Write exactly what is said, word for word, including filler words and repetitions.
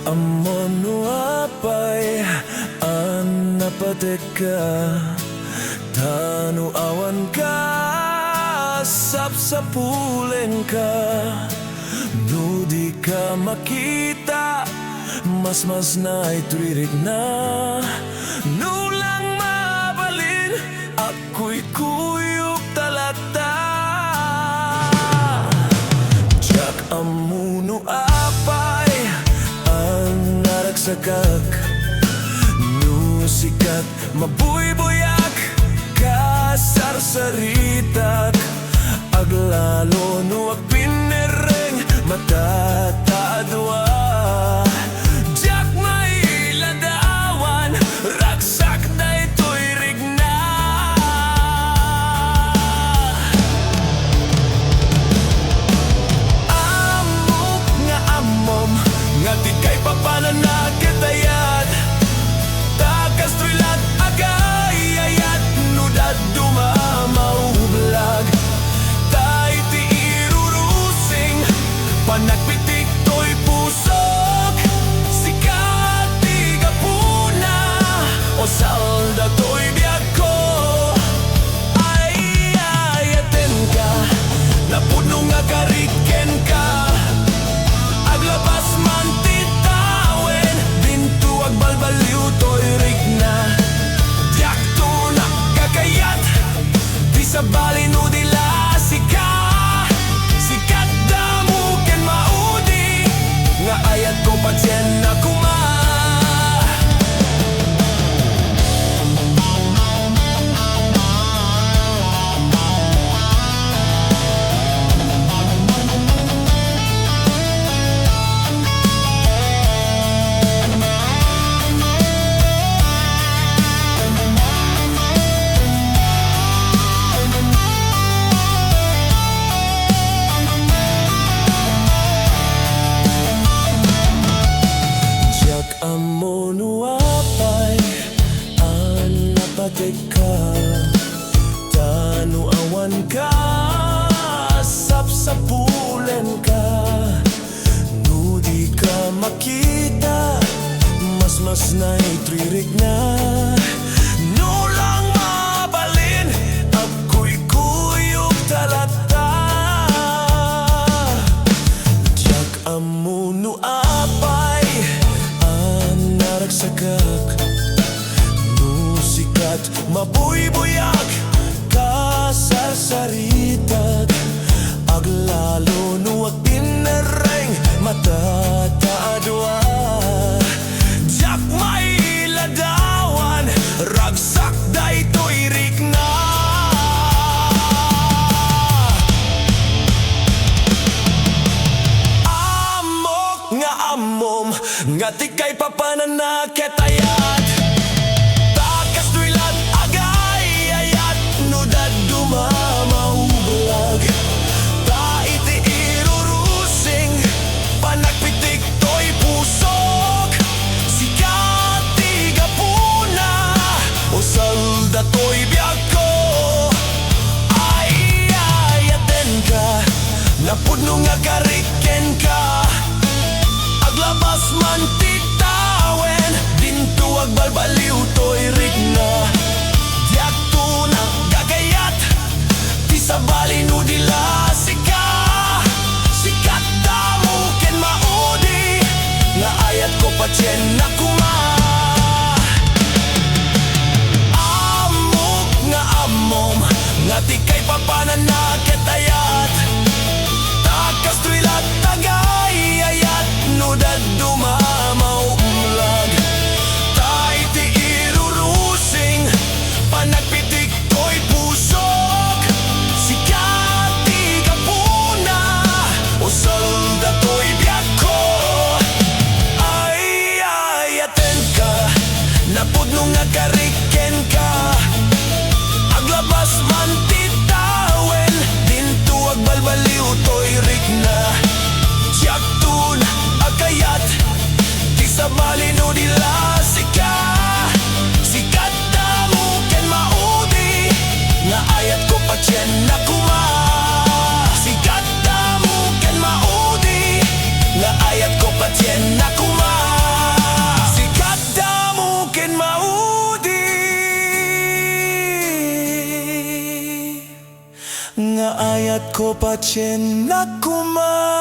Ammom no apay a napatekka, ta no awan ka, sapsapulenka. No di ka makita, masmasna itoy rikna. No lang mabalin, agkuykuyokta latta. Diak ammo no apay a naragsakak, no sikat, mabuybuyak, kasarsaritak, aglalo no agpinnerreng, matataadua. Diak mailadawan, ragsak daytoy rikna. Ammok nga ammom nga ti kaipapananna ket ayat. Ta kastoy la't agay-ayat no dadduma a maublag. Ta iti irurusing, panagpitik toy pusok. Sika ti gapuna, usal datoy biagko. Ay-ayatenka, napudno nga karik kenka. Aglabas man ti tawen, dinto agbalbaliw toy rikna. Diakto nakakayat, di sabali no di la sika. Sikat, damo ken maudi, nga ayatko patien a koma. Diak ammo no apay a napatekka, ta no awan ka, sapsapulenka. No di ka makita, masmasna itoy rikna. No lang mabalin, agkuykuyokta latta. Diak ammo no apay a naragsakak, no sikat, mabuybuyak, kasarsaritak, aglalo no agpinnerreng, matataadua. Diak mailadawan, ragsak daytoy rikna. Ammok nga ammom nga ti kaipapananna ket ayat. Ta kastoy la't agay-ayat no dadduma a maublag. Ta iti irurusing, panagpitik toy pusok. Sika ti gapuna, usal datoy biagko. Ay-ayatenka, napudno nga karik kenka. Aglabas man ti tawen, dinto agbalbaliw toy rikna. Diakto nakakayat, di sabali no di la sika. Sikat, damo ken maudi, nga ayatko patien a koma. Ammok nga ammom nga ti kaipapananna ket ayat. Ta kastoy la't agay-ayat no dadduma a maublag. Ta iti irurusing, panagpitik toy pusok. Sika ti gapuna, usal datoy biagko. Ay-ayatenka, napudno nga karik kenka. Aglabas man ti tawen, dinto agbalbaliw toy rikna. Diakto nakakayat, di sabali no di la sika. Sikat, damo ken maudi, nga ayatko patien a koma. Sikat, damo ken maudi, nga ayatko patien a koma. Ko patiennak koma.